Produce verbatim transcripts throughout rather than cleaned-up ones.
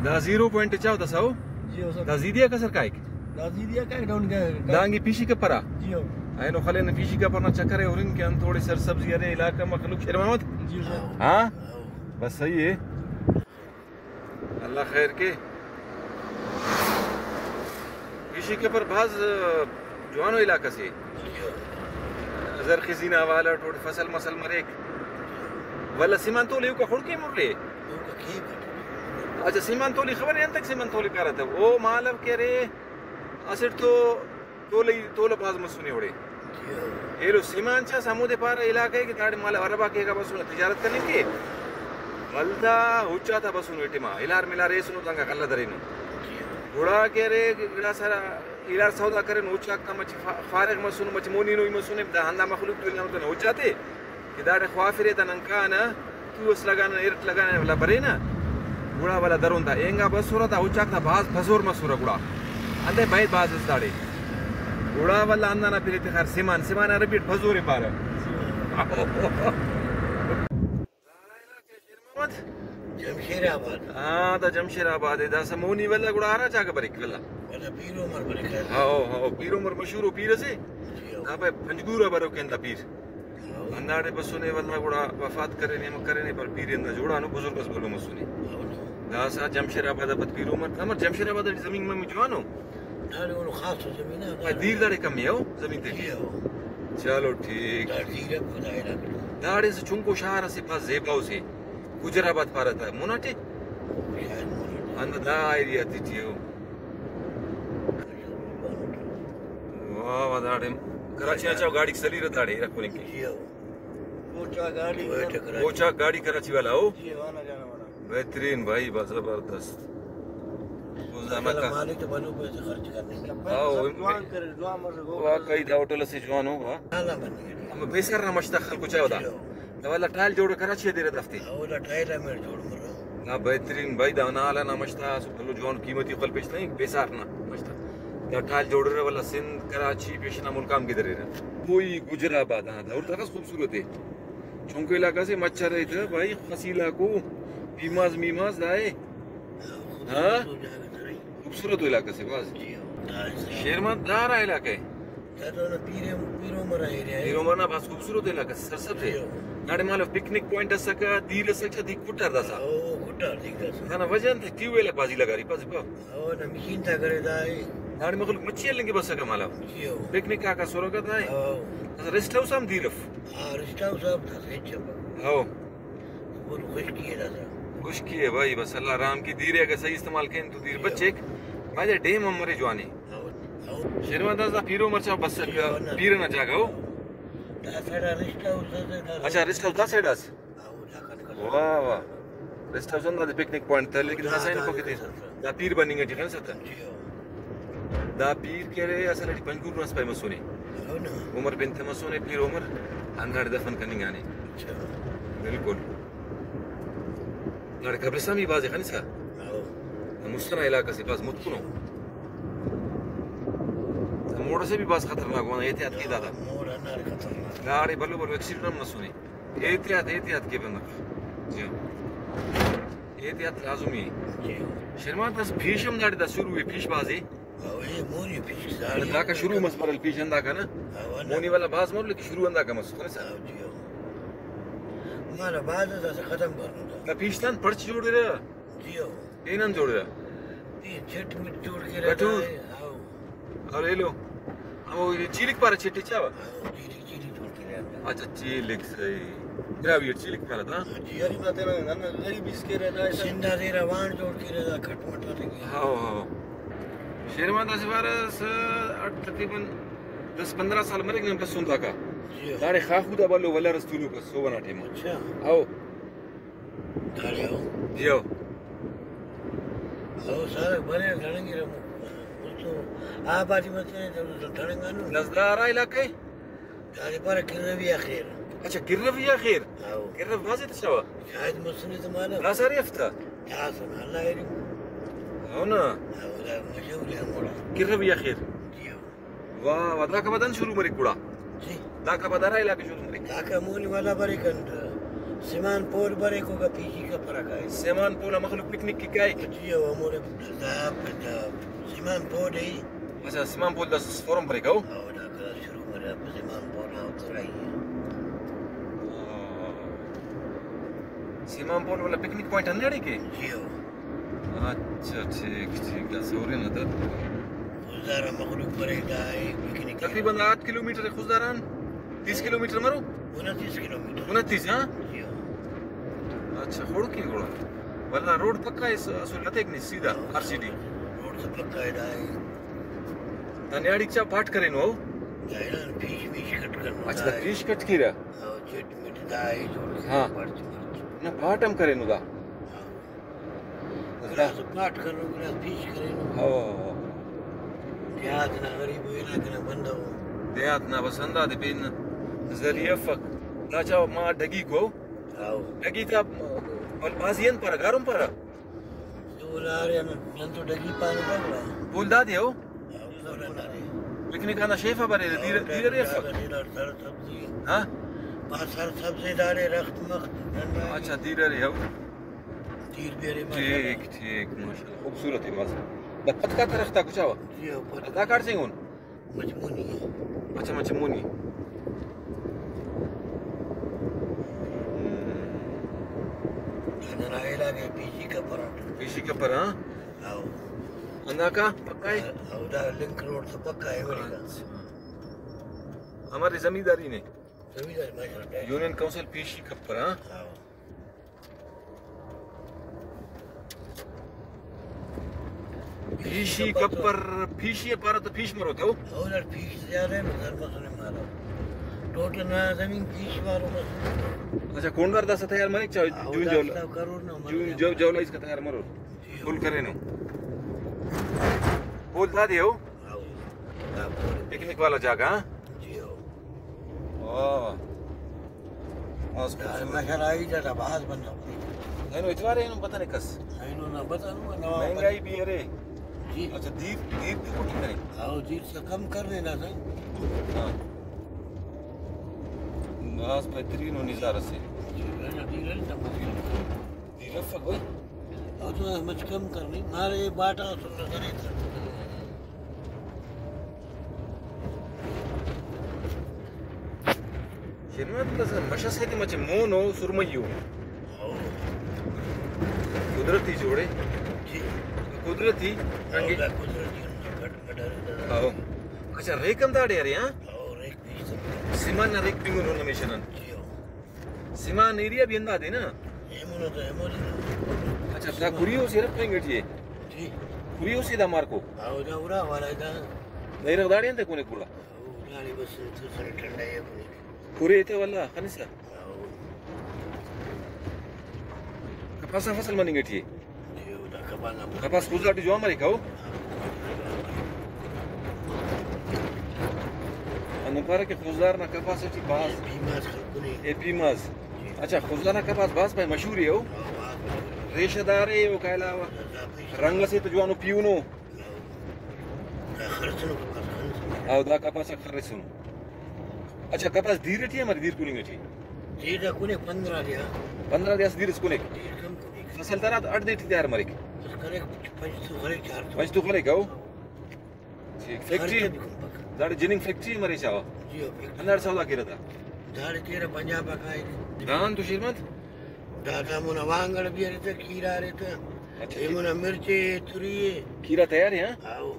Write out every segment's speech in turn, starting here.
دا زیرو پوائنٹ چا دسا ہو؟ جی ہو سر۔ دا زیدیا کسر کائک؟ دا زیدیا کائک ڈاؤن کائک۔ دانگی پیشی کپرا؟ جی ہو۔ اینو خلے نا پیشی کپر نا چکر ءِ ہرن کہ انت اوڑے سرسبزی ارے، علاقہ مخلوق شیر محمد؟ جی ہو سر۔ ہاں؟ بس صحیح ہے۔ اللہ خیر کے۔ پیشی کپر بھاز جوانو علاقہ سے۔ زرخیزی نا حوالہ ٹوٹ فصل مسل مریک۔ ولا سیمان تولے اوکا خڑکے مرلے؟ اچھا، سیمان تولی خبر ہے انتک سیمان تولی پارہ تہ۔ او مالو کہ ارے اسٹ تو تولئی، تولہ بھاز مسنے اوڑے۔ ایلو سیمان چاس ہمودے پارہ علاقہ ءِ کہ داڑے مالو عرب آک ایگا بسنو تجارت کننگ کے۔ ولدا اچ آتا بسنو اے ٹائما، الار ملار ایسنو دنگا غلہ درینو۔ گڑا کہ ارے گڑاس ہرا الار سودا کرینو، اچ آک تا مچہ فا-، فارغ مسنو، مچہ مونی نوئی مسنے، دا ہندا مخلوق تو الانو تینا اچ آتے۔ کہ داڑے خوافرے تا نن کانہ، تو اس لگانہ، ارٹ لگانہ، ولا برینہ، گڑا ولا درون تا اینگا بسرہ تا اچاک تا بھاز پزور مسرہ گڑا۔ اندے بید بھاز اس داڑے۔ گڑا ولا ہندانا پھرے تخار سیمان، سیمان عربی اٹ پزورے پارہ۔ جمشید آباد۔ ہاں، دا جمشید آباد ہے، داسہ مونی ولا گڑا ہرا جاگہ بریک ولا۔ ولا پیر عمر بریک۔ ہاؤ، ہاؤ، پیر عمر مشہور ہو پیر اسے۔ جی ہاؤ۔ دا پہ پنجگور آ بروک اندا پیر۔ ہنداڑے بسنے ولدا گڑا وفات کرینے، ہمک کرینے، پر پیر اندا جوڑانو بزرگ اس بھلو مسنے۔ داسہ جمشید آباد آ پد پیر عمر، امر جمشید آباد اٹی زمین ممی جوانو؟ داڑے اونو خاص زمین آ، دیر داڑے کم ہے او زمین تے۔ جی ہو۔ چلو ٹھیک۔ داڑے دیر ہے خدا علاقہ۔ داڑے سے چنکو شہر اسے بھاز زیباؤ سے، گجر آباد پارہ تا، مونا ٹی؟ شاید مونا ٹی۔ ہندا دا ایریا تے ٹی ہو۔ واہ واہ، داڑے کراچی آ چاو گاڑی سلیرہ داڑے رکھنے کے۔ جی ہو۔ کوچا گاڑی۔ کوئٹہ کراچی۔ کوچا گاڑی کراچی والا ہو؟ جی ہو، آنا جانا والا۔ بہترین بھائی، بس زبردست۔ او زحمت مسئلہ کا۔ مالک تو بنو پیسے خرچ کرنے۔ ہاں، جوان کرے، جوان مرے، وہ واقعی دا ہوٹل سے جوان ہوگا۔ نالا بن گیا۔ ہم بے سر نہ مشتا خلق چاہو دا۔ جی ہو۔ دا والا ٹائل جوڑ کراچی دے رہے دفتے۔ اولا ٹائل ہے میرے جوڑ مرو۔ نا بہترین بھائی، دا نالا نا مشتا، سو بھلو جوان قیمتی خل پیش تھا، بے سار نا مشتا۔ دا ٹائل جوڑ رہے والا سندھ، کراچی، پیشنا ملکام کی درے رہے۔ کوئی گجر آباد، ہاں، دا اور تخص خوبصورت ہے۔ چونکو علاقہ سے مچھر ہے ادھر بھائی، خسی علاقو، پیماز میماز دائے۔ ہاں؟ خوبصورت علاقہ سے بھاز۔ جی ہاں۔ شیرمان دارا علاقہ ہے۔ دا تو نا پیر، پیر عمر ایریا ہے۔ پیر عمر نا بھاز خوبصورت علاقہ، سرسبز ہے۔ جی ہاں۔ داڑے مالو پکنک پوائنٹ اسکہ، دیر اسکہ، دی کٹار داسا۔ او، کٹار دی داسا۔ دانا وجہ انت، ٹیوب ویل آک بھازی لگاری، پاس پا۔ او، نا مشین تا کرے دا ہے۔ داڑے مخلوق مچھی ہلنگ کہ بسکہ مالو۔ جی ہو۔ پکنک آک اسرکہ دا ہے۔ او۔ داسا ریسٹ ہاؤس ہم دیر اف۔ ہاں، ریسٹ ہاؤس ہم داسا ہچ اف۔ او۔ فل خشکی ہے داسا۔ خشکی ہے بھائی، بس اللہ رحم کی، دیر اگر صحیح استعمال کرین تو دیر بچک۔ بھائی ڈیم ہم مرے جوانے۔ شیرمان داس دا پیرو مرچا بس پیر نا جاگہ ہو۔ دا سائیڈ آ ریسٹ ہاؤس اسے، دا اچھا، ریسٹ ہاؤس دا سائیڈ اس۔ ہاں، دا کن کن۔ واہ واہ۔ ریسٹ ہاؤس ہم دا پکنک پوائنٹ تھا، لیکن دا سائیڈ پکتے۔ دا پیر بننگ ٹی خن ستا۔ جی ہاں۔ دا پیر کہ ارے اصل ٹی پنجگور نا اسپائی مسونے۔ ہو نا۔ عمر بن تہ مسونے، پیر عمر ہنداڑے دفن کننگانے۔ اچھا۔ بالکل۔ داڑے قبرستان بھی بھازے خنسا۔ ہاؤ۔ مستنا علاقہ سے بھاز متکنو۔ موڑ سے بھی بھاز خطرناک ہوا، احتیاط کے دادا۔ موڑ ہنداڑے خطرناک۔ داڑے بھلو بھلو ایکسیڈنٹ ہم مسنے۔ احتیاط، احتیاط کے بندغ۔ جی۔ احتیاط لازمی ہے۔ جی۔ شرمان تس پیش ہم داڑے دا شروع ہے، پیش بھازے۔ او، اے مونی پیش داڑے داکا شروع مس برل پیش ہنداکا نا۔ او، نا۔ مونی والا بھاز مر لیکن شروع ہنداکا مس، خنسا۔ او، جی، او۔ مانا بھاز داسہ ختم کرنو دا۔ دا پیش تان پڑچ جوڑ رہا۔ جی، او۔ اینن جوڑ رہا۔ اے چھٹ مٹ جوڑ کے رہتا کٹور۔ ہے، او۔ اور ایلو۔ او، یہ چیلک پارا چھٹی چاوا۔ او، چیلک، چیلک جوڑ کے رہتا۔ اچھا، چیلک۔ صحیح۔ گراوی اٹ چیلک پارہ تا۔ جی، ارے بات ہے نا، ننا غریب اس کے رہتا ہے۔ سندھ آ دے روان جوڑ کے رہتا، کھٹ مٹ آتے کے۔ ہاں، ہاں۔ شیرمان داسہ پارہ س-، اٹ تقریباً دس پندرہ سال مریک نن بسن داکا۔ جی۔ داڑے خاخو دا بھلو ولر اس تولوک اس سوبنا ٹائم۔ اچھا۔ او۔ داڑے او۔ جی او۔ او سارا بنے دھڑنگی رمو۔ اس تو آبادی مت نے تو دھڑنگانو۔ نزدارا علاقہ ہے؟ داڑے پارہ کروی آ خیر۔ اچھا، کروی آ خیر؟ ہاؤ۔ کرو بھازے تسوا؟ شاید مسنے تو مالا۔ دا سارے ہفتہ؟ دا سن اللہ علم۔ ہاؤ نا۔ ہاؤ، دا مشہور ہے موڑا۔ کروی آ خیر۔ جی ہاؤ۔ واہ، واہ، داکا بعد انت شروع مریک گڑا؟ جی۔ داکا بعد ہرا علاقہ شروع مریک؟ داکا مونی والا بریک انت۔ سیمان پول بریک اوکا پیشی کپرہ کائک۔ سیمان پول آ مخلوق پکنک کہ کائک؟ جی او، ہموڑے دا، دا سیمان پول ای۔ اچھا، سیمان پول دا فورم بریک او؟ او، دا کنا شروع مرے، سیمان پول آ اترائی۔ آ۔ سیمان پول والا پکنک پوائنٹ ہنداڑے کہ؟ جی او۔ اچھا، ٹھیک، ٹھیک، دا سورے نا دا۔ خضدار آ مخلوق بریک دا اے پکنک۔ تقریباً آٹھ کلومیٹر اے خضدار آن؟ تیس کلومیٹر مرو؟ انتیس کلومیٹر۔ انتیس، ہاں؟ جی ہاں۔ اچھا، خڑکی گڑا۔ ولدا روڈ پکا اے، اسل لتیک نی سیدھا آر سی ڈی۔ روڈ تو پکا اے دا اے۔ دا نیاڑیک چا پاٹ کرینو او؟ دا ایران پیش میش کٹ کرنو اچھا، دا دا اے۔ پیش کٹ کیرہ؟ ہاں، چٹ مٹ دا اے جوڑ کرے، ہاں۔ پرچ مرچ۔ نہ، پاٹ ہم کرینو دا۔ ہاں۔ گڑاس پاٹ کرینو، گڑاس پیش کرینو۔ ہو۔ دیہات نا غریب و علاقہ نا بندغ۔ دیہات نا بس ہندادے پین ذریعہ افک۔ دا چا ما ڈگیکو۔ ہاؤ۔ ڈگی تا بل بازی انت پارہ، گارم پارہ۔ اولا ارے ہمے نن تو ڈگی پانہ بابا۔ پول دادے ہو؟ ہاؤ، پول ہندادے۔ پکنک آنا شیفا بریرہ، دیر، دیر ارے افک۔ دیر سر سبزی۔ ہاں؟ با سر سبزی داڑے رخت مخت۔ اچھا، دیر ارے ہو۔ دیر بھی ارے ماشاءاللہ۔ ٹھیک، ٹھیک، ماشاءاللہ، خوبصورت ہے مزہ۔ دا پتکا تا رخت آ کچا ہوا؟ جی ہاں، پتکا۔ دا کاڑ سنگ ہن؟ مچ مونی۔ اچھا، مچ مونی۔ ہندا علاقہ پیشی کپر آ۔ پیشی کپر، ہاں؟ ہاؤ۔ ہنداکا پکا ہے؟ ہاؤ، دا لنک روڈ تو پکا ہے، اولیکا۔ اچھا۔ ہماری زمینداری نے؟ زمینداری، ماشاءاللہ۔ یونین کونسل پیشی کپر، ہاں؟ ہاؤ۔ پیشی کپر، پیشی پارہ تو پیش مرو تو؟ اونا پیش زیادہ ہے، مگر مسنے مارا۔ ٹوٹل نا زمین پیش مارو بس۔ اچھا، کونڈار داسا تیار مریک چا؟ ہاں، جون داسا جولائی۔ کرور نا جون مرے۔ جو-، جولائی اس کا تیار مرو۔ جی۔ پول کرینو۔ پول دادے ہو؟ ہاں، دا پول۔ پکنک والا جاگہ، ہاں؟ جی ہو۔ واہ۔ بس دا ماشاءاللہ ای دا بھاز بندغ۔ اینو اتوار اینو پتہ نہیں کس۔ اینو نہ پتہ نو، نوا مہنگائی بھی ارے۔ جی۔ اچھا، دیر، دیر بھی کٹی کرے۔ ہاں، دیر سے کم کر دینا تھا۔ ہاں۔ بھاز بہترین و نظارہ سے۔ جی، ہے نا، دیر ہے نا، دیر افک بھائی۔ او تو مچ کم کر نہیں، مارے باٹا سننا کرے تھا۔ شنوات بس مش اسے تے مچہ مون و سرمئی و۔ ہو۔ قدرتی جوڑے۔ جی۔ قدرتی رنگے۔ ہو، قدرتی رنگ، گڈ مڈ ارے۔ ہو۔ اچھا، ریک ہم داڑے ارے، ہاں؟ ہو، ریک بھی سب۔ سیمان نا ریک بنگن ہن ہمیشہ نن۔ جی ہو۔ سیمان ایریا بھی ہندادے نا؟ ایمون تو ایمون۔ اچھا، دا کریو سے رکھ پینگٹی ہے؟ جی۔ کریو سے دا مارکو؟ ہاں، دا ارا والا دا۔ دا ارغ داڑے انت کنے گڑا؟ ہاں، داڑے بس تو سر ٹھنڈا ہے کنے۔ کرے تے واللہ خنسا۔ ہاں۔ کپاسا فصل مننگ ٹی ہے؟ جی، دا کپانا۔ کپاس خضدار ٹی جوان مریک او؟ ہاں۔ ہندن پارہ کہ خضدار نا کپاس ٹی بھاز۔ اے پیماز خلکنے۔ اے پیماز۔ جی۔ اچھا، خضدار نا کپاس بھاز پائے مشہور ہے او؟ ہاں، بھاز مشہور ہے۔ ریشہ دار ہے، اوکا علاوہ رنگ اسے تو جوانو پیونو۔ دا خرسنو کپاس خرسنو۔ او دا کپاس خرسنو۔ اچھا، کپاس دیر ٹی ہے، مر دیر کننگ ٹی؟ دیر دا کنے پندرہ دیا۔ پندرہ دیا سے دیر اس کنے؟ دیر کم کنے۔ فصل ترا اٹ دے ٹی تیار مریک؟ بس کنے پنچ تو خرے، چار تو۔ پنچ تو خرے گاؤ؟ ٹھیک، فیکٹری؟ خرچہ بھی کم پک۔ داڑے جننگ فیکٹری مرے چاوا؟ جی، ہو، فیکٹری۔ ہنداڑے سودا کیرہ تا؟ داڑے کیرہ پنجاب آ کائک۔ دان تو شیرمند؟ دا، دا مونا وانگڑ بھی ارے تا، کھیرا ارے تا۔ اچھا، اے مونا مرچ اے، تری اے۔ کھیرا تیار ہے، ہاں؟ ہاؤ۔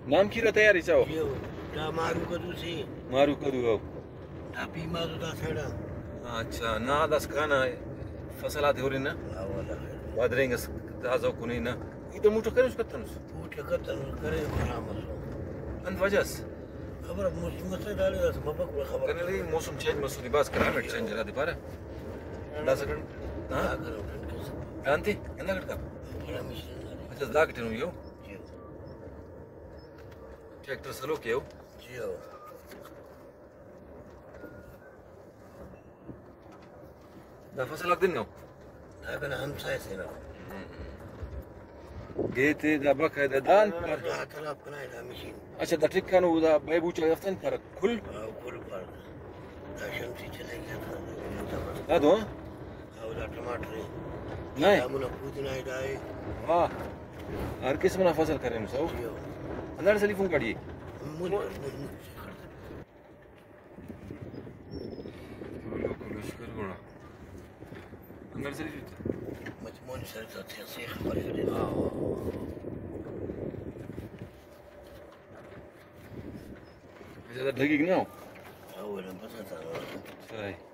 نام کھیرا تیار ہے، چاؤ؟ جی ہو۔ دا مارو کدو سے۔ مارو کدو، ہاؤ۔ دا پیماز و دا سڑا۔ اچھا، نا داسکان آ فصل آتے ہُرنہ؟ ہاؤ، اللہ خیر۔ بادرینگ اس تازہ کنے نا۔ ای تو موٹر کرے اس کتنس؟ موٹر کتنس، کرے خراب مسو۔ انت وجہ اس؟ خبر موسم مسئلہ داڑے داسہ مفک، خبر۔ کنے لگی موسم چینج مسو، بھاز کلائمیٹ چینج ہرا دے پارہ۔ داسہ ٹھنڈ، ہاں؟ ہاں، گرم ٹھنڈ کس۔ دانتے؟ ہندا گھٹ کا؟ بڑا مشین۔ اچھا، دا گھٹے نو یو؟ جی۔ ٹریکٹر سلو کیو؟ جی ہو۔ دا فصل آک دن نو؟ دا کنا ہمسائے سے نا۔ گیتے دا باقاعدہ دان پر۔ دا تلاپ کنا دا مشین۔ اچھا، دا ٹرک کانو دا بے بوچا گرفتن پر کل؟ ہاں، کل پر۔ دا شمسی چلے گیا تھا۔ دا دو، ہاں؟ اولا ٹماٹر ءِ۔ نئے۔ ہمونا پودینہ ءِ ڈائے۔ واہ۔ ہر قسم نا فصل کرینس او۔ جی ہو۔ ہنداڑے سلیفون کاڑی ءِ۔ مون، مون، مون۔ کلو، کلو شکر گڑا۔ ہنداڑے سلیفون۔ مچ مون سر تا تھے سے خبر کرے۔ ہاں، ہاں، ہاں۔ زیادہ ڈھگی کہ نہ ہو؟ ہاں، وہ لمبا تھا۔ صحیح۔